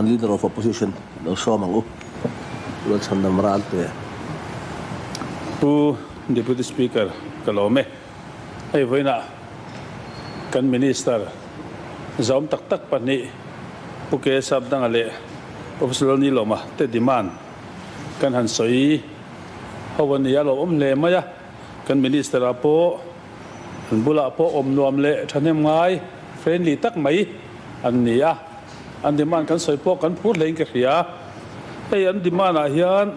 Kan Leader of Opposition lo sawm ang u, Lalchhandam Ralte. Pu Deputy Speaker, ka lawm e. Hei vawiinah kan Minister zawm tak tak pahnih Pu Ke Sapdanga leh Professor Lalnilawma te demand kan han sawi ho a ni a, lo awm hle mai a. Kan Minister ah pawh an bulah pawh awm nuam leh thahnem ngai, friendly tak mai an ni a. An demand kan sawi pawh kan phur hlein ka hria. Hei an demand ah hian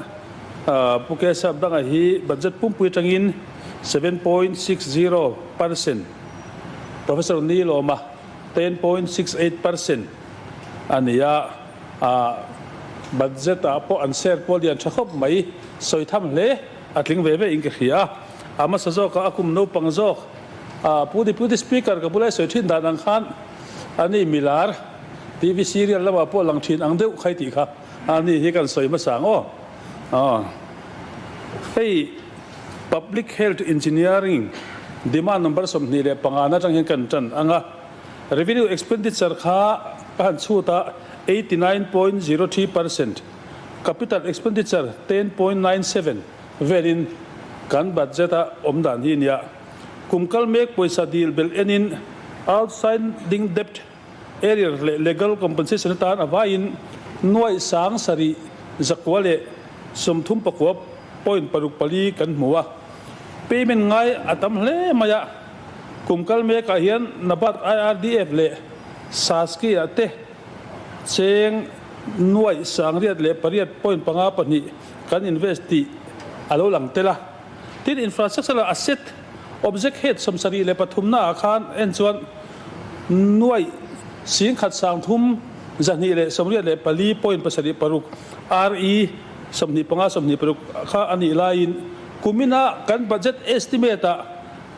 Pu Kesap danga hi budget pumpui atangin 7.60%, Professor Nilawma 10.68% a ni a. Budget ah pawh an share pawh lian tha khawp mai, sawi tham hle a tling ve ve in ka hria. A hmasa zawkah a kum naupang zawk Pu Deputy Speaker ka bula i sawi thin dan ang khan a ni milar TV serial lamah pawh lang thin ang deuh khai tih kha a ni hi kan sawi hmasa ang aw. Hei Public Health Engineering demand number 25 na atang hian kan tan ang a, Revenue expenditure kha ka han chhut a 89.03%, Capital expenditure 10.97 velin kan budget a awm dan hi nia. Kum kal mek pawisa dil belh enin outstanding debt arrear leh legal compensation atan a vaiin nuaih sang sarih zakua leh 39 point paruk pali kan hmu a. Payment ngai a tam hle mai a. Kum kal mekah hian NABARD IRDF leh SASCI ah te cheng nuaih sangriat leh pariat point panga pahnih kan invest tih a lo lang tel a. Tin, infrastructure asset object head sawmsarih leh pathumna ah khan en chuan nuaih singkhat sangthum zahnih leh sawmriat leh pali point pasarih paruk RE 25 26 kha a nih laiin kumina kan budget estimate ah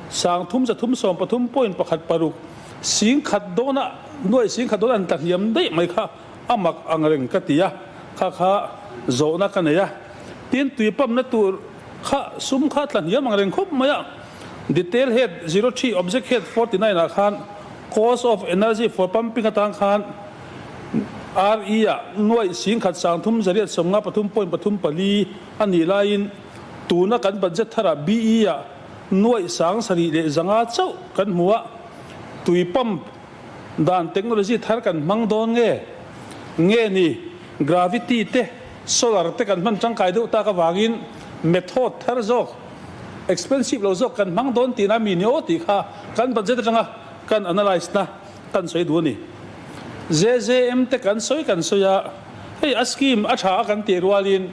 sangthum zathum sawmpathum point pakhat paruk singkhat dawna nuaih singkhat dawn an tla hniam daih mai kha a mak ang reng ka ti a, kha kha zawhna ka nei a. Tin, tui pump na tur kha sum kha tla hniam ang reng khawp mai a. Detail head 03 object head 49 ah khan cost of energy for pumping atang khan RE ah nuaih singkhat sangthum zariat sawmnga pathum point pathum pali a nih laiin tuna kan budget tharah BE ah nuaih sang sarih leh zanga chauh kan hmu a, tui pump dan technology thar kan hmang dawn nge? Nge ni gravity te solar te kan hman tangkai deuh tak avangin method thar zawk expensive lo zawk kan hmang dawn tihna mi ni aw tih kha kan budget atanga kan analyse na kan sawi duh a ni. JJM te kan sawi kan sawi a, hei a scheme a tha a kan tih rualin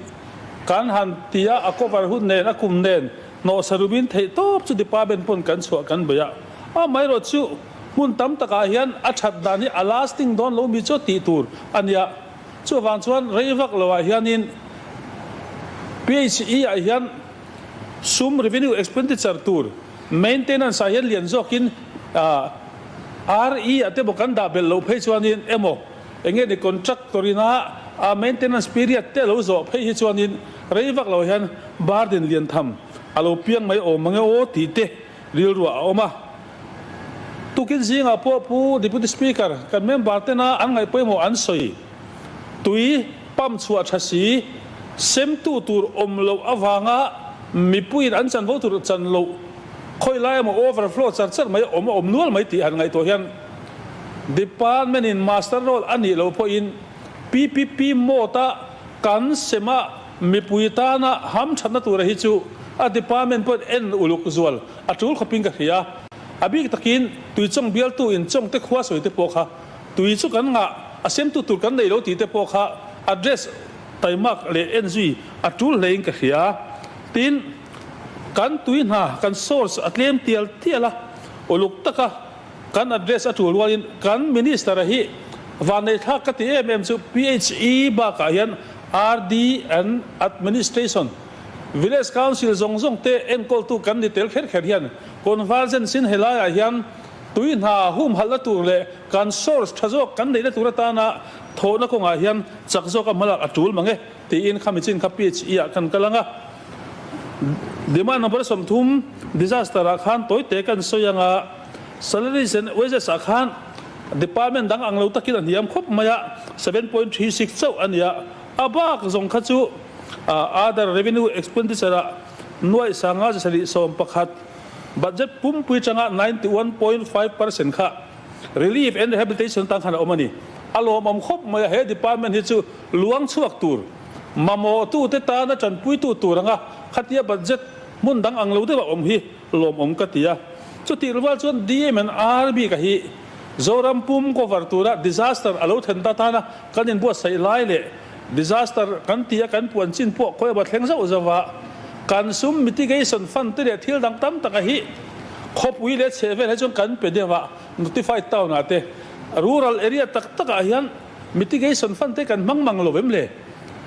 kan han ti a, a cover hun nen a kum nen hnawhsa rumin theih tawp chu department pawn kan chhuah kan bei a, amaherawhchu Hmun tam takah hian a that dan hi a lasting dawn lo mi chu tih tur a nia. Chuvang chuan rei vak loah hianin PHE ah hian sum revenue expenditure tur maintenance ah hian lian zawkin RE ah te maw kan dah belh loh phei chuanin emaw enge ni contractor ina a maintenance period te lo zawh phei hi chuanin rei vak loah hian burden lian tham a lo piang mai awm mange aw tih te rilruah a awm a. Tukin zingah pawh Pu Deputy Speaker, kan member tena an ngaih pawimawh an sawi. Tui pump chhuah tha si, semtu tur awm loh avanga mipuiin an chanvo tur chan loh khawi lai emaw overflow char char mai awm a awm nual mai tih han ngaihtuah hian Department in master roll a nih loh pawhin PPP mode a kan sema mipui tana hamthatna tura hi chu a department pawhin en uluk zual A tul khawpin ka hria. A bik takin tui chawng bialtu in chawng te khua sawi te pawh kha tui chu kan ngah, a semtu tur kan nei lo tih te pawh kha address taimak leh en zui a tul hlein ka hria. Tin, kan tui hna kan source a tlem tial tial a, uluk taka kan address a tul rualin kan Minister a hi vanneihthlak ka ti em em chu PHE bakah hian RD and Administration, Village Council zawng zawng te enkawltu kan ni tel kher kher hian Convergence in helaiah hian tui hna humhalhna tur leh kan source tha zawk kan neihna tur atana thawhna kawngah hian chak zawka hmalak a tul mang e tiin khami chin kha PHE ah kan kal ang a. Demand number 30 disaster ah khan tawite kan sawi ang a, salaries and wages ah khan. Department dang ang lo takin a hniam khawp mai a, 7.36 chauh a ni a. A bak zawng kha chu other revenue expenditure ah nuaih sanga 711 budget pumpui changa 91.5% kha relief and rehabilitation tang khan a awm a ni. A lawmawm khawp mai a, he department hi chu luang chhuak tur, mamawhtute tana tanpuitu tur anga khatia budget hmun dang ang lo deuh a awm hi lawmawm ka ti a. Chutih rual chuan DM and R bika hi Zoram pum cover tura disaster a lo thlen ta tana kan inbuatsaih lai leh disaster kan ti a kan puan chin pawh khawi emaw thleng zauh zauh a, kan sum mitigation fund te leh thil dang tam taka hi khawpui leh chhehvel hi chuan kan pe deuh a, notified town ah te rural area tak tak ah hian mitigation fund te kan hmang mang lo em le?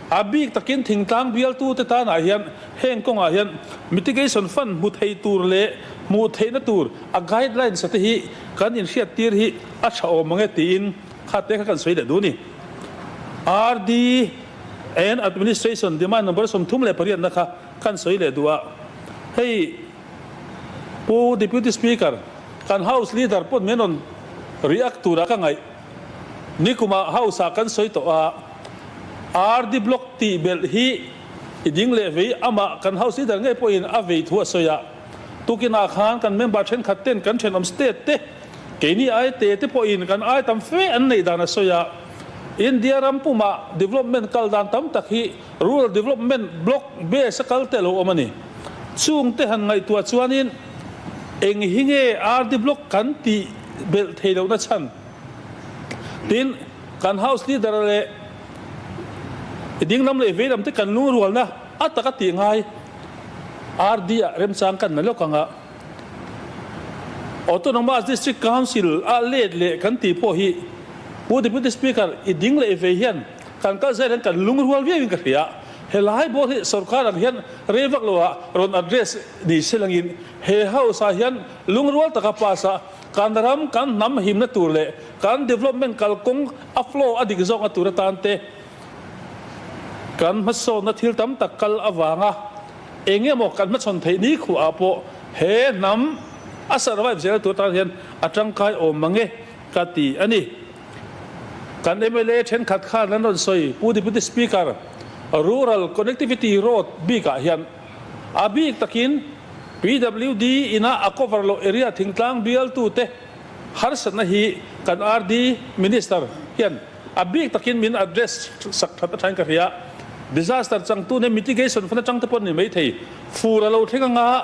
A bik takin thingtlang bialtu te tanah hian heng kawngah hian mitigation fund hmu thei tur leh hmuh theihna tur a guidelines te hi kan inhriattir hi a tha awm ang e tiin kha te kha kan sawi leh duh a ni. RD and Administration Demand Number 38 na kha kan sawi leh duh a, hei Pu Deputy Speaker, kan House Leader pawn min rawn react tura ka ngaih. Nikumah House ah kan sawi tawh a, RD Block tih belh hi i ding leh vei amah kan House Leader ngei pawhin a vei thu a sawi a. Tukinah khan kan member thenkhat ten kan thenawm state te, keini ai te te pawhin kan ai tam fe an neih dan a sawi a. India ram pumah development kal dan tam tak hi Rural Development Block base a kal te lo awm a ni. Chung te han ngaihtuah chuanin eng hi nge RD Block kan tih belh thei lohna chhan? Tin, kan House Leader leh dinglam leh veilam te kan lungrualna a taka tih ngai RD ah remchang kan na lawk ang a. Autonomous District Council a let leh kan tih pawh hi Pu Deputy Speaker i ding leh vei hian kan kal zel hian kan lungrual viau in ka hria. Helai bawr hi sorkar ang hian rei vak lo ah rawn address ni se langin he House ah hian lungrual taka pass a kan ram kan hnam himna tur leh kan development kalkawng a flow a dik zawkna tur atan te kan hmasawnna thil tam tak kal avanga eng emaw kan hmachhawn theih ni khuah ah pawh he hnam a survive zel tur atan hian a tangkai awm mang e ka ti a ni. Kan mla thenkhat khan an rawn sawi, Pu Deputy Speaker, Rural Connectivity Road bikah hian a bik takin PWD ina a cover loh area thingtlang bialtute harsatna hi kan RD Minister hian a bik takin min address sak that athain ka hria. Disaster changtu nen mitigation fund atang te pawh ni maithei. Fur a lo thleng anga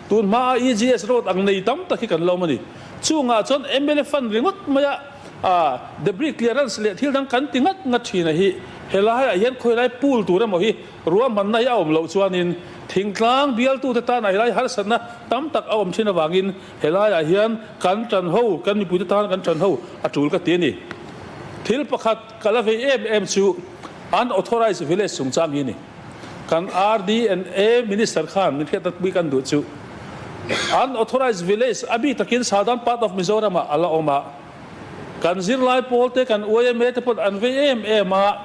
tun hmaa EGS road ang nei tam tak hi kan lo awm a ni. Chungah chuan mla fund ringawt maia A, debris clearance leh thil dang kan ti ngat ngat thin a hi. Helaiah hian khawilai pool tur emaw hi ruahmanna hi a awm loh chuanin thingtlang bialtute tana helai harsatna tam tak a awm thin avangin helaiah hian kan tan ho, kan mipuite tan kan tan ho a tul ka ti a ni. Thil pakhat ka la vei em em chu unauthorized village chungchang hi a ni. Kan RD and A Minister khan min hriat pui kan duh chu unauthorized village a bik takin southern part of Mizoram ah a la awm a. Kan zirlai pawl te, kan YMA te pawh an vei em em a,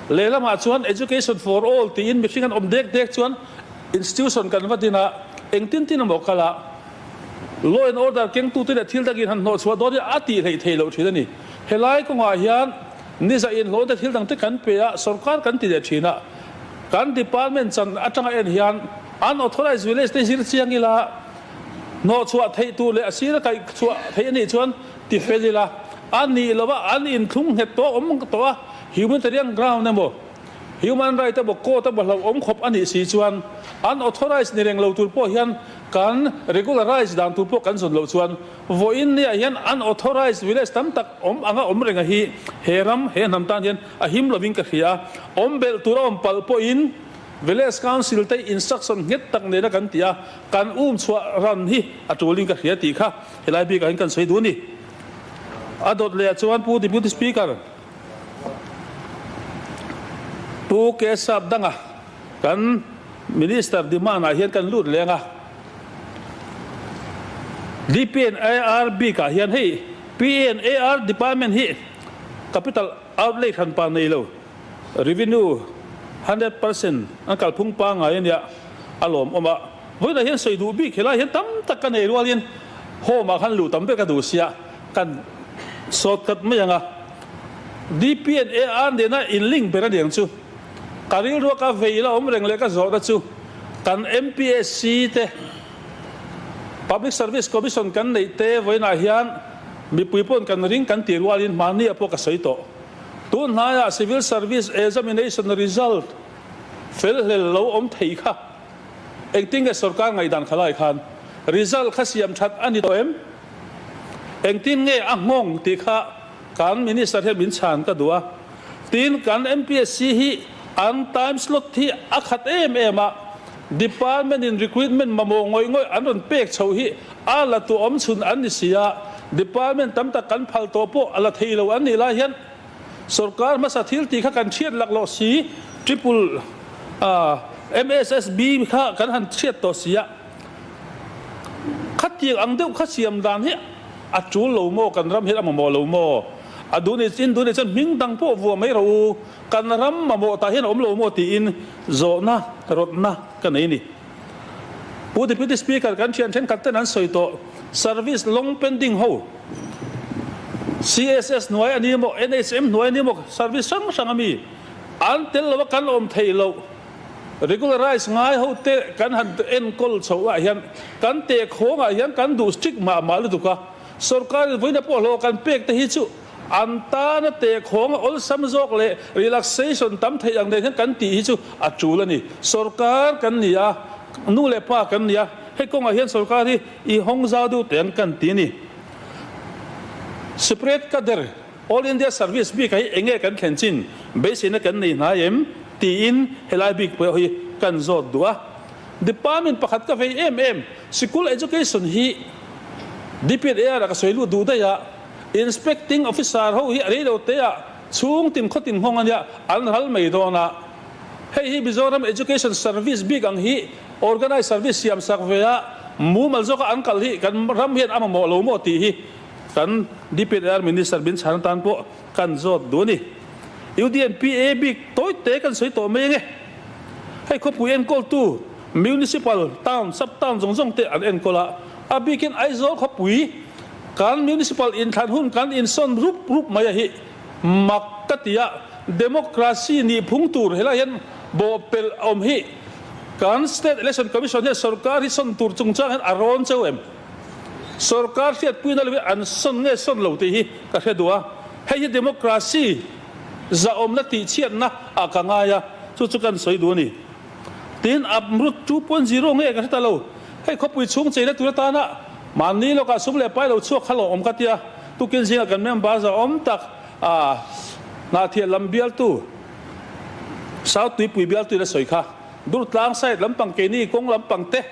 lehlamah chuan Education for All tiin mihring an awm dek dek chuan institution kan va din a, engtin tin emaw kal a, law and order kengtute leh thil dangin han hnawhchhuah dawn hi a tih hleih theih loh thin a ni. Helai kawngah hian niza inhlawhna te thil dangte kan pe a, sorkar kan ti leh thin a, kan department chan atanga en hian unauthorized village te zir chiang ila, Hnawhchhuah theih tur leh a sira kaih chhuah theih a nih chuan ti fel ila, a nih lova an inthlung nghet tawh awm tawh a, humanitarian ground emaw, human right emaw, court emaw hlauhawm khawp a nih si chuan unauthorized ni reng lo tur pawh hian kan regularize dan tur pawh kan zawn loh chuan vawiin niah hian unauthorized village tam tak awm anga awm renga hi he ram, he hnam tan hian a him lovin ka hria a, awm belh tur a awm palh pawhin Village Council te instruction nghet tak nena kan ti a, kan um chhuah ran hi a tulin ka hria tih kha helai bikah hian kan sawi duh a ni. A dawt leh ah chuan Pu Deputy Speaker, Pu Kesap Danga kan Minister demand ah hian kan lut leng a, DPNAR bikah hian hei PNAR Department hi Capital Outlay hranpa nei lo, Revenue 100% an kalphung pangngai a nia, a lawmawm a. Vawiinah hian sawi duh bik helai hian tam tak ka nei rualin home ah khan luh tam ber ka duh sia, kan sawt khat mai ang a, DP and AR nena in link ber a ni ang chu. Ka rilrua ka vei la awm reng leh ka zawhna chu kan MPSC te, Public Service Commission kan neih te vawiinah hian mipui pawn kan ring kan tih rualin hmahni ah pawh ka sawi tawh. Tun hnaiah Civil Service Examination result fel hlel lo awm thei kha engtin nge sorkar ngaihdan kha lai khan result kha siam that a ni tawh em? Engtin nge a nghawng tih kha kan Minister hian min chhan ka duh a. Tin, kan MPSC hi an time slot hi a khat em em a, Department in recruitment mamawh ngawih ngawih an rawn pek chhoh hi a la tu awm chhun an ni si a, Department tam tak kan phal tawh pawh a la thei lo an nih lai hian Sorkar hmasa thil tih kha kan hriat lak loh si, Triple MSSB kha kan han hriat tawh si a, khatiang ang deuh kha siam dan hi a tul lo maw, kan ram hian a mamawh lo maw? A duh ni in duh ni chuan hming dang pawh vuah mai rawh u, kan ram mamawh tah hian a awm lo maw tiin zawhna rawtna ka nei a ni. Pu Deputy Speaker kan thian thenkhat ten an sawi tawh, service long pending ho, CSS hnuai a ni maw, NHM hnuai a ni maw, service hrang hrang a mi an tel lo a kan awm theih loh, regularize ngai ho te kan han enkawl chhoh ah hian kan tehkhawng ah hian kan duh strict mah mah lutuk a. Sorkarin vawiina pawh hlawh kan pek te hi chu an tana tehkhawng a awlsam zawk leh relaxation tam theih ang nen hian kan tih hi chu a tul a ni. Sorkar kan ni a, nu leh pa kan ni a, hei kawngah hian sorkar hi i hawng zau deuh teh ang kan ti a ni. Separate cadre, All India Service bikah hi enge kan thlen chin beiseina kan nei hnai em tiin helai bik pawh hi kan zawt duh a. Department pakhat ka vei em em, Sikul Education hi DPNAR ah ka sawi lut duh daih a, Inspecting Officer ho hi a rei lo te ah chhung tin khaw tin nghawng a nia, an ral mai dawn a. Hei hi Mizoram Education Service bik ang hi Organized Service siam sak ve a, mumal zawka an kal hi kan ram hian a mamawh lo maw tih hi kan DPNAR Minister min chhan atan pawh kan zawt duh a ni. UDNPA bik tawi te kan sawi tawh mai ange. Hei khawpui enkawltu Municipal, Town, Sub-Town zawng zawng te an enkawl a, a bikin Aizawl khawpui kan Municipal inthlan hun kan insawn rup rup mai a hi mak ka ti a, Democracy nih phung tur helai hian bawhpelh a awm hi kan State Election Commission hian sorkar hi sawn tur chungchang hian a rawn cheu em? Sorkar hriatpuina lo hi an sawn nge sawn lo tih hi ka hre duh a, hei hi Democracy Zahawmna tihchhiatna ah ka ngai a, chu chu kan sawi duh a ni. Tin, Amrut 2.0 nge ka hre ta lo. Hei khawpui chhung cheina tur atana mahni lawkah sum leh pai lo chhuak kha lo awm ka tia. Tukin zingah kan member zahawm tak a Hnahthial lam bialtu, South Tuipui bialtu in a sawi kha. Durtlang side lampang keini kawng lampang te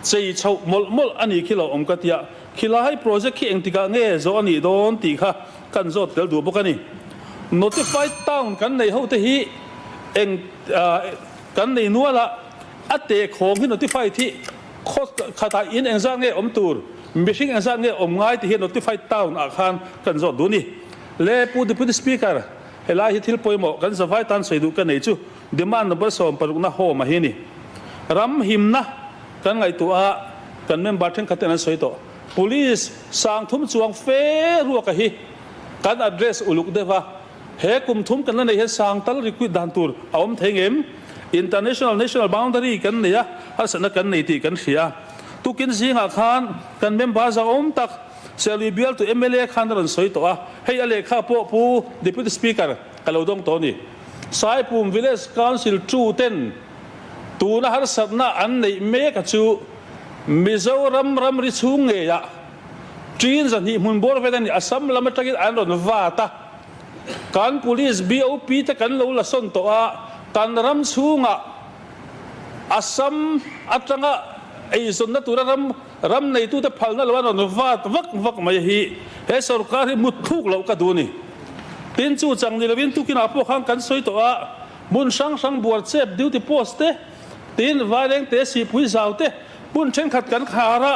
chei chhoh mawlh mawlh a ni khi lo awm ka tia. Khilai project khi engtikah nge zawh a nih dawn tih kha kan zawt tel duh bawk a ni. Notified town kan nei ho te hi eng kan nei nual a, a tehkhawng hi notified hi khaw khatah in engzat nge awm tur, mihring engzat nge awm ngai tih hi notified town ah khan kan zawt duh a ni. Le Pu Deputy Speaker, helai hi thil pawimawh kan zavai tan sawi duh ka nei chu demand number 60 na home a hi a ni. Ram himna kan ngaihtuah a, kan member thenkhat ten an sawi tawh. Police sangthum chuang fe ruaka hi kan address uluk deuh a, he kum thum kan la neih hian sang tal recruit dan tur a awm thei ngem? International national boundary kan nei a, harsatna kan nei tih kan hria. Tukin zingah khan kan member zahawm tak Serlui bialtu mla khan a rawn sawi tawh a, hei a lehkha pawh Pu Deputy Speaker ka lo dawng tawh a ni. Saipum Village Council tu ten Tuna harsatna an neih mek a chu Mizoram ramri chhung ngeiah ṭin 200 hmun bawr vel a ni. Assam lam atangin an rawn vat a, kan Police BOP te kan lo la sawn tawh a, kan ram chhungah Assam atanga eizawnna tura ram ram neitute phalna lo an rawn vat vak vak mai hi he sorkar hi mutthluk loh ka duh a ni. Tin chu chang ni lovin tukinah pawh khan kan sawi tawh a, Hmun hrang hrang buar chep duty post te, tin vaileng te sihpui zau te, hmun thenkhat kan khar a,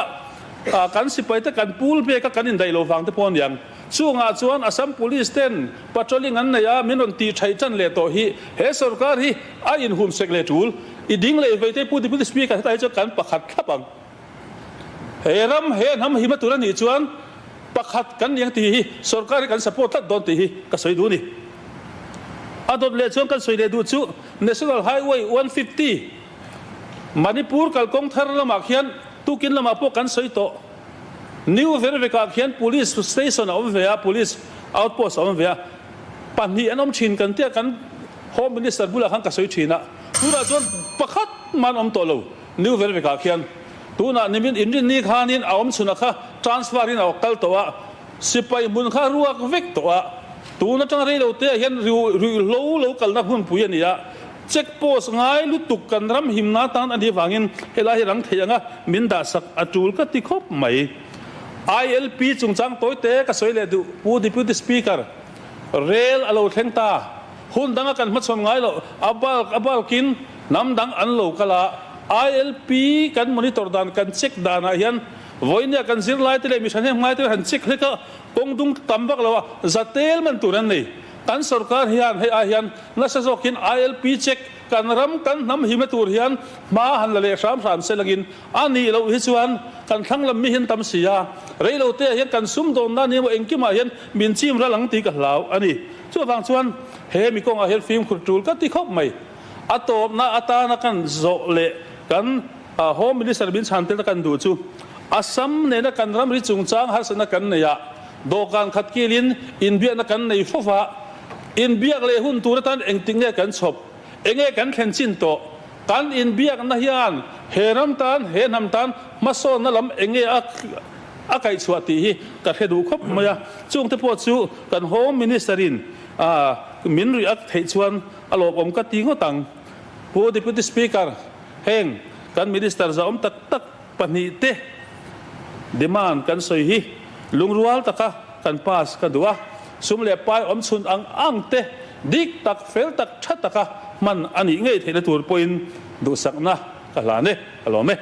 kan sipai te kan pul bek a kan indaih lo vang te pawh a niang. Chungah chuan Assam Police ten patrolling an nei a, min rawn tih thaih tan leh tawh hi he sorkar hi a inhum sek leh tul. I ding leh vei te Pu Deputy Speaker hetah hi chuan kan pakhat thlap ang. He ram he hnam hima tur a nih chuan. Pakhat kan ni ang tih hi sorkar hi kan support tlat dawn tih hi ka sawi duh a ni. A dawt leh chuan kan sawi leh duh chu National Highway 150 Manipur kalkawng thar lamah khian tukin lamah pawh kan sawi tawh. New Vervekah khian Police Station a awm ve a, Police Outpost a awm ve a, pahnih an awm thin kan tia kan Home Minister bulah khan ka sawi thin a, tunah chuan pakhat mah an awm tawh lo New Vervekah khian. Tunah nimin inrinni khanin a awm chhunah kha transfer in a kal tawh a, sipai hmun kha ruak vek tawh a, tun atanga rei lo te ah hian ruihhlo lo kalna hmunpui a ni a, check post ngai lutuk kan ram himna tan a nih vangin helai hi rang thei anga min dahsak a tul ka ti khawp mai. ILP chungchang tawi te ka sawi leh duh Pu Deputy Speaker, rel a lo thleng ta, hun danga kan hmachhawn ngai loh a bulk a bulk in hnam dang an lo kal a, ILP kan monitor dan kan check danah hian vawinia kan zirlaite leh mihran heng hmaite han check hlek a, kawng dung tam vak lo a, zatel man tur an nei. Kan sorkar hian hei ai hian nasa zawkin ILP check kan ram kan hnam himna tur hian hma han la leh hram hram se langin a nih loh hi chuan kan thlang lam mi hian tam si a, rei lo te ah hian kan sumdawnna ni emaw engkimah hian min chim ral ang tih ka hlau a ni. Chuvang chuan he mi kawngah hian fimkhur tul ka ti khawp mai. A tawpna atana kan zawh leh kan Home Minister min chhan tel kan duh chu Assam nena kan ramri chungchang harsatna kan nei a, dawhkan khat kilin inbiakna kan nei fo va, inbiak leh hun tur atan engtik nge kan chhawp, enge kan thlen chin tawh, kan inbiakna hian he ram tan, he hnam tan hmasawnna lam enge a a kaihchhuah tih hi ka hre duh khawp mai a, chungte pawh chu kan Home Minister in min react theih chuan A lawmawm ka ti ngawt ang. Pu Deputy Speaker, heng kan Minister zahawm tak tak pahnihte demand kan sawi hi lungrual taka kan pass ka duh a, sum leh pai awm chhun ang ang te dik tak, fel tak, tha taka hman a nih ngei theihna tur pawhin duhsakna ka hlan e, ka lawm e.